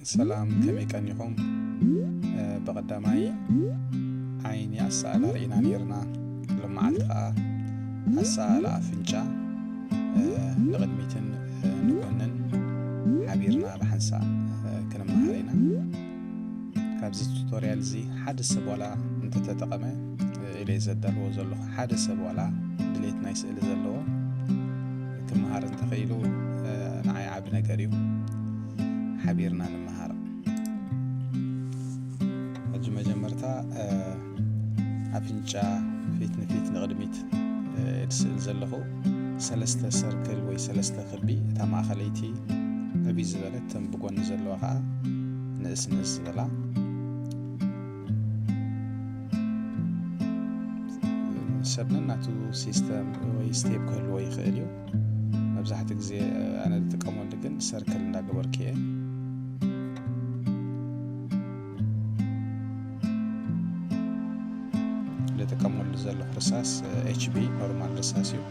ሰላም፣ ከመይ ቀኒኹም? እ፣ ብቐዳማይ ዓይኒ ኣሰኣእላ ርኢና ነይርና። ሎመዓልቲ ኸኣ ኣሰኣእላ ኣፍንጫ፣ እ፣ ንቕድሚትን፣ እ፣ ንጎንን ሓቢርና ብሓንሳእ፣ እ፣ ክንመሃር ኢና። ካብዚ ቱቶርያል እዚ ሓደ ሰብ ዋላ እንተተጠቐመ፣ እ፣ ኢለ ዘዳልዎ ዘለኹ ሓደ ሰብ ዋላ ድሌት ናይ ስእሊ ዘለዎ ክመሃር እንተኽኢሉ፣ እ፣ ንዓይ ዓቢ ነገር እዩ። ሓቢርና ንመሃር። ሕጂ መጀመርታ፣ እ፣ ኣፍንጫ ፊት ንፊት ንቕድሚት፣ እ፣ ዝስእል ዘለኹ ሰለስተ ሰርክል ወይ ሰለስተ ክቢ፣ እታ ማእኸለይቲ ዕብይ ዝበለት፣ እተን ብጎኒ ዘለዋ ኸዓ ንእስ ንእስ ዝበላ። ሰብ ነናቱ ሲስተም ወይ ስቴፕ ክህልዎ ይኽእል እዩ። መብዛሕትኡ ግዜ ኣነ ዝጥቀመሉ ግን ሰርክል እንዳገበርኩ እየ። ዝጥቀመሉ ዘለኹ ርሳስ ኤች ቢ ኖርማል ርሳስ እዩ።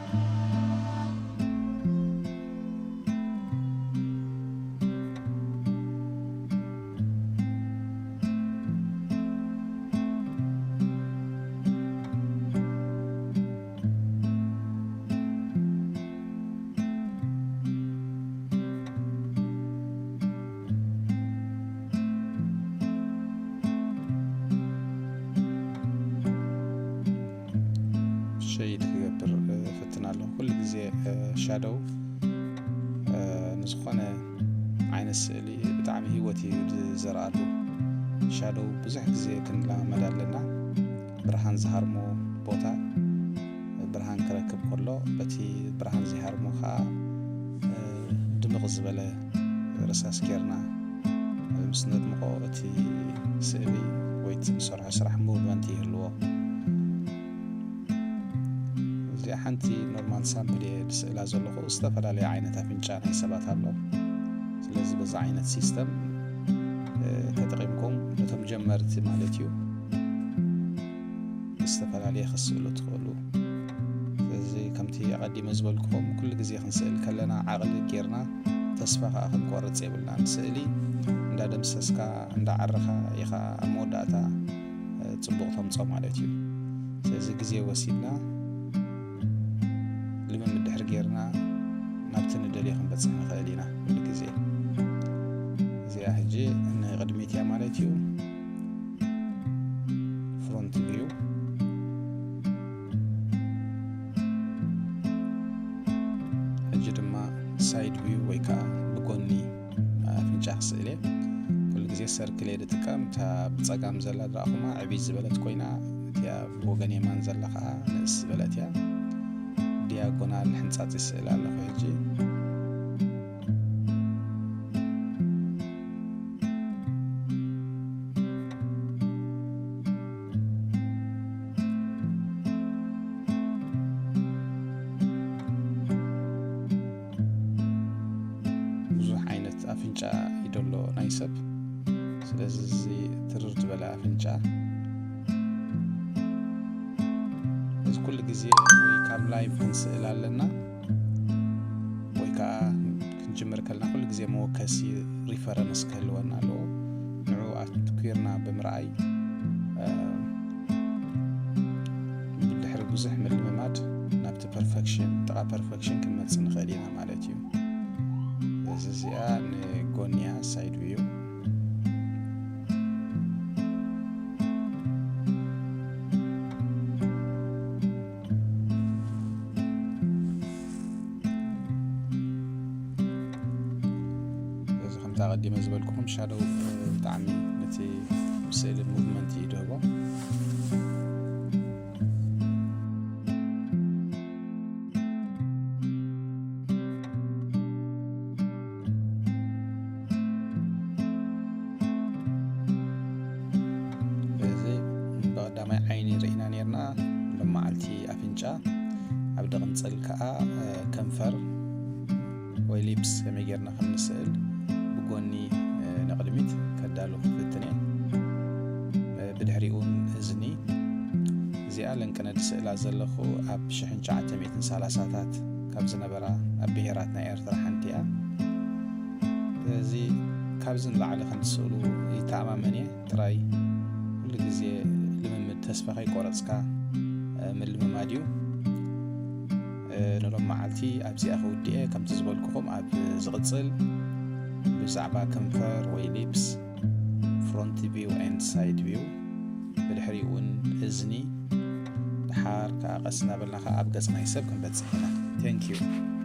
ሸይድ ክገብር፣ እ፣ እፍትን ኣለኹ። ኩሉ ግዜ፣ እ፣ ሻዶው፣ እ፣ ንዝኾነ ዓይነት ስእሊ ብጣዕሚ ህይወት እዩ ዝዘርኣሉ። ሻዶው ብዙሕ ግዜ ክንለማመድ ኣለና። ብርሃን ዝሃርሞ ቦታ ብርሃን ክረክብ ከሎ፣ በቲ ብርሃን ዘይሃርሞ ኸዓ፣ እ፣ ድምቕ ዝበለ ርሳስ ጌርና፣ እ፣ ምስ ነድምቖ፣ እቲ ስእሊ ወይ እቲ ንሰርሖ ስራሕ ሙቭመንት ይህልዎ። እዚኣ ሓንቲ ኖርማል ሳምፕል እየ ዝስእላ ዘለኹ። ዝተፈላለየ ዓይነት ኣፍንጫ ናይ ሰባት ኣሎ። ስለዚ በዛ ዓይነት ሲስተም፣ እ፣ ተጠቒምኩም ነቶም ጀመርቲ ማለት እዩ ዝተፈላለየ ክትስእሉ ትኽእሉ። ስለዚ ከምቲ ኣቐዲመ ዝበልኩኹም፣ ኩሉ ግዜ ክንስእል ከለና ዓቕሊ ጌርና ተስፋ ከኣ ክንቆርጽ የብልናን። ስእሊ እንዳደምሰስካ እንዳዓረኻ ኢኻ ኣብ መወዳእታ፣ እ፣ ጽቡቕ ተምጾ ማለት እዩ። ስለዚ ግዜ ወሲድና ልምምድ ድሕሪ ጌርና ናብቲ ንደልዮ ክንበጽሕ ንኽእል ኢና ኩሉ ግዜ። እዚኣ ሕጂ ንቕድሚት እያ ማለት እዩ። ፍሮንት ቪው። ሕጂ ድማ ሳይድ ቪው ወይ ከዓ ብጎኒ ኣፍንጫ ክስእል እየ። ኩሉ ግዜ ሰርክል እየ ዝጥቀም። እታ ብጸጋም ዘላ ዝረኣኹማ ዕብይ ዝበለት ኮይና፣ እቲኣ ብወገን የማን ዘላ ከዓ ንእስ ዝበለት እያ። ዲያጎናል ሕንጻጽ ይስእል ኣለኹ ሕጂ። ብዙሕ ዓይነት ኣፍንጫ እዩ ደሎ ናይ ሰብ። ስለዚ እዚ ትርር ዝበለ ኣፍንጫ እዚ ኩሉ ግዜ ወይ ካብ ላይቭ ክንስእል ኣለና ወይ ከዓ ክንጅምር ከለና ኩሉ ግዜ መወከሲ ሪፈረንስ ክህልወና ኣለዎ። ንዑ ኣትኲርና ብምርኣይ፣ እ፣ ብድሕሪ ብዙሕ ምልምማድ ናብቲ ፐርፌክሽን፣ ጥቓ ፐርፌክሽን ክንመጽእ ንኽእል ኢና ማለት እዩ። እዚ እዚኣ ንጎንያ ሳይድ ቪው። እዚ ከምቲ ኣቐዲመ ዝበልኩኹም ሻዶው፣ እ፣ ብጣዕሚ ነቲ ስእሊ ሙቭመንት እዩ ድህቦ። እዚ ብቐዳማይ ዓይኒ ርኢና ነርና። ሎመዓልቲ ኣፍንጫ፣ ኣብ ደቕንጽል ከኣ፣ እ፣ ከንፈር ወይ ሊፕስ ከመይ ጌርና ከም ንስእል ብጎኒ፣ እ፣ ንቕድሚት ከዳሉ ክፍትን እየ። እ፣ ብድሕሪኡ እውን እዝኒ። እዚኣ ለንቅነ ድስእላ ዘለኹ ኣብ ሽሕን ትሽዓተ ሚእትን ሰላሳታት ካብ ዝነበራ ኣብ ብሄራት ናይ ኤርትራ ሓንቲ እያ። እዚ ካብዚ ንላዕሊ ከም ትስእሉ ይተኣማመን እየ። ጥራይ ኩሉ ግዜ ልምምድ፣ ተስፋ ከይቆረጽካ ምልምማድ እዩ። ንሎም መዓልቲ ኣብዚኣ ክውድኤ። ከምቲ ዝበልኩኹም ኣብ ዝቕጽል ብዛዕባ ከንፈር ወይ lips፣ front view and side view፣ ብድሕሪኡ እውን እዝኒ፣ ድሓር ከዓ ቀስ እናበልና ከዓ ኣብ ገጽ ናይ ሰብ ክንበጽሕ ኢና። Thank you።